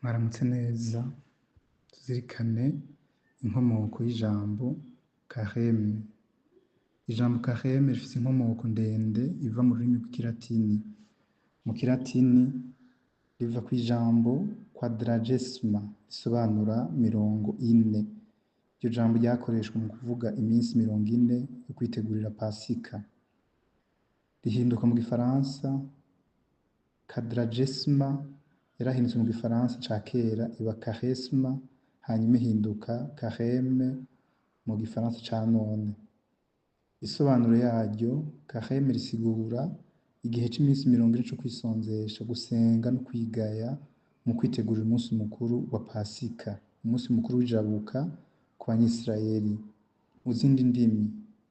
Mwaramutse neza, tuzirikane inkomoko y'ijambo carême. Ijambo carême rifise inkomoko ndende iva mu rurimi rw'ikilatini. Mu kilatini riva kw'ijambo quadragesima risobanura 40. Iryo jambo ryakoreshwa mu kuvuga iminsi 40 yo kwitegurira Pasika. Rihinduka mu gifaransa quadragesima, yarahindutse mu gifaransa ca kera iba quaresma, hanyuma ihinduka carême mu gifaransa ca none. Isobanuro yaryo, carême risigura igihe c'iminsi 40 co kwisonzesha, gusenga no kwigaya mu kwitegurira umunsi mukuru wa Pasika, umunsi mukuru w'ijabuka ku banyisirayeli. Mu zindi ndimi,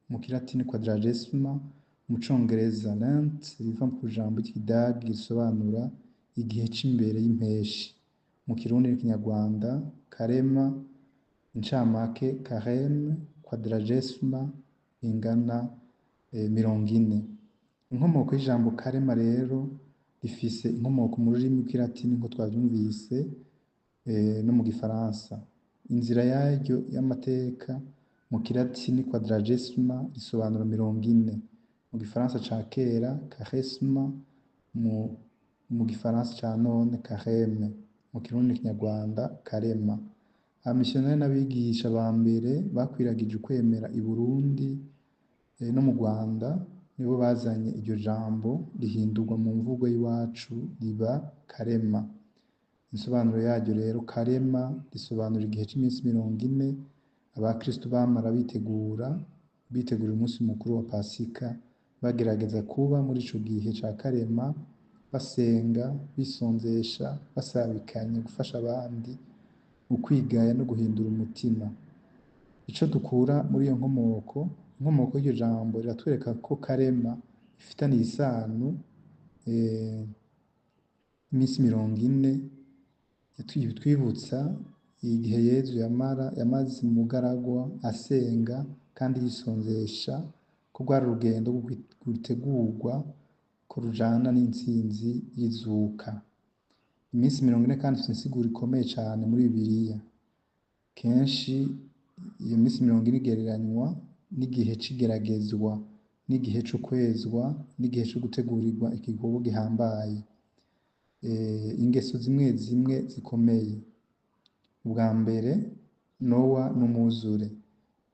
mu kilatini quadragesima, mu congereza Lent riva kw'ijambo ry'ikidagi risobanura igihe c'imbere y'impeshi. Mu kirundi n'ikinyarwanda karema, incamake carême, quadragesima bingana 40. Inkomoko y'ijambo karema rero rifise inkomoko mu rurimi rw'ikilatini nkuko twavyumvise, no mu gifaransa. Inzira yaryo y'amateka mu kilatini quadragesima risobanura 40. Mu gifaransa ca kera quaresma, mu gifaransa ca none carême. Mu kirundi n'ikinyarwanda karema. Abamisiyonari n'abigisha ba mbere bakwiragije ukwemera i Burundi no mu Rwanda nibo bazanye iryo jambo rihindurwa mu mvugo y'iwacu riba karema. Insobanuro yaryo rero, karema risobanura igihe c'iminsi 40 abakristu bamara bitegura umunsi mukuru wa Pasika, bagerageza kuba muri ico gihe ca karema basenga, bisonzesha, basabikanya gufasha abandi mu kwigaya no guhindura umutima. Ico dukura muri iyo nkomoko, inkomoko y'iryo jambo riratwereka ko karema ifitaniye isano iminsi 40 twibutsa igihe Yezu yamaze mu bugaragwa asenga kandi yisonzesha, ko rwari urugendo rutegurwa ko rujana n'intsinzi y'izuka. Iminsi 40 kandi ifise insiguro ikomeye cane muri Bibiliya. Kenshi iyo minsi 40 igereranywa n'igihe c'igeragezwa, n'igihe co kwezwa, n'igihe co gutegurirwa igikorwa gihambaye. Ingeso zimwe zimwe zikomeye. Ubwa mbere, Nowa n'umwuzure.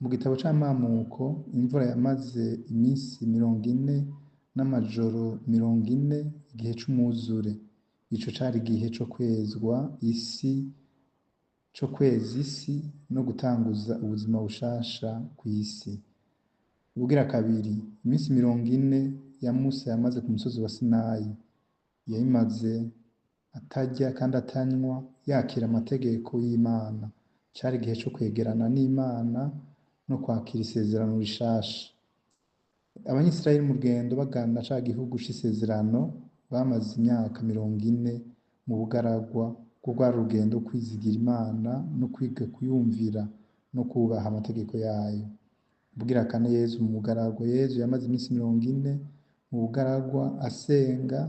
Mu gitabo c'amamuko, imvura yamaze iminsi 40 n'amajoro 40 igihe c'umwuzure. Ico cari igihe co kwezwa isi, co kweza isi no gutanguza ubuzima bushasha kw'isi. Ubugira kabiri, iminsi 40 ya Musa yamaze ku musozi wa Sinayi. Yayimaze atarya kandi atanywa, yakira amategeko y'Imana. Cari igihe co kwegerana n'Imana no kwakira isezerano rishasha. Abanyisirayeli mu rugendo bagana ca gihugu c'isezerano bamaze imyaka 40 mu bugaragwa, ko rwari urugendo rwo kwizigira Imana no kwiga kuyumvira no kubaha amategeko yayo. Ubugira kane, Yezu mu bugaragwa. Yezu yamaze iminsi 40 mu bugaragwa asenga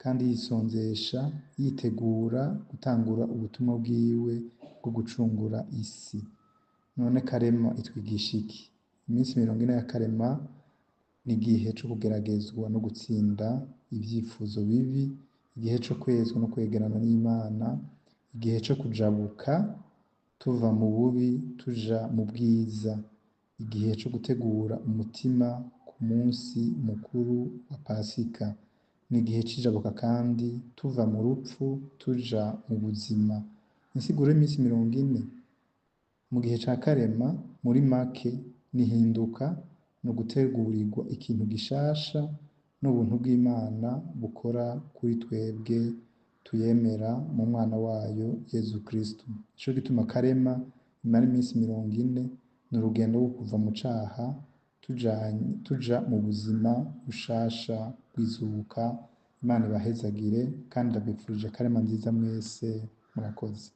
kandi yisonzesha, yitegura gutangura ubutumwa bwiwe bwo gucungura isi. None karema itwigisha iki? Iminsi 40 ya karema ni igihe co kugeragezwa no gutsinda ivyifuzo bibi, igihe co kwezwa no kwegerana n'Imana, igihe co kujabuka tuva mu bubi tuja mu bwiza, igihe co gutegura umutima ku munsi mukuru wa Pasika. Ni igihe c'ijabuka kandi tuva mu rupfu tuja mu buzima. Insiguro y'iminsi 40 mu gihe ca karema muri make nihinduka, ni ugutegurirwa ikintu gishasha n'ubuntu bw'Imana bukora kuri twebwe tuyemera mu mwana wayo Yezu Kristu. Nico gituma karema imara iminsi 40, ni urugendo rwo kuva mu caha tuja mu buzima bushasha bw'izuka. Imana ibahezagire kandi ndabifurije karema nziza mwese, murakoze.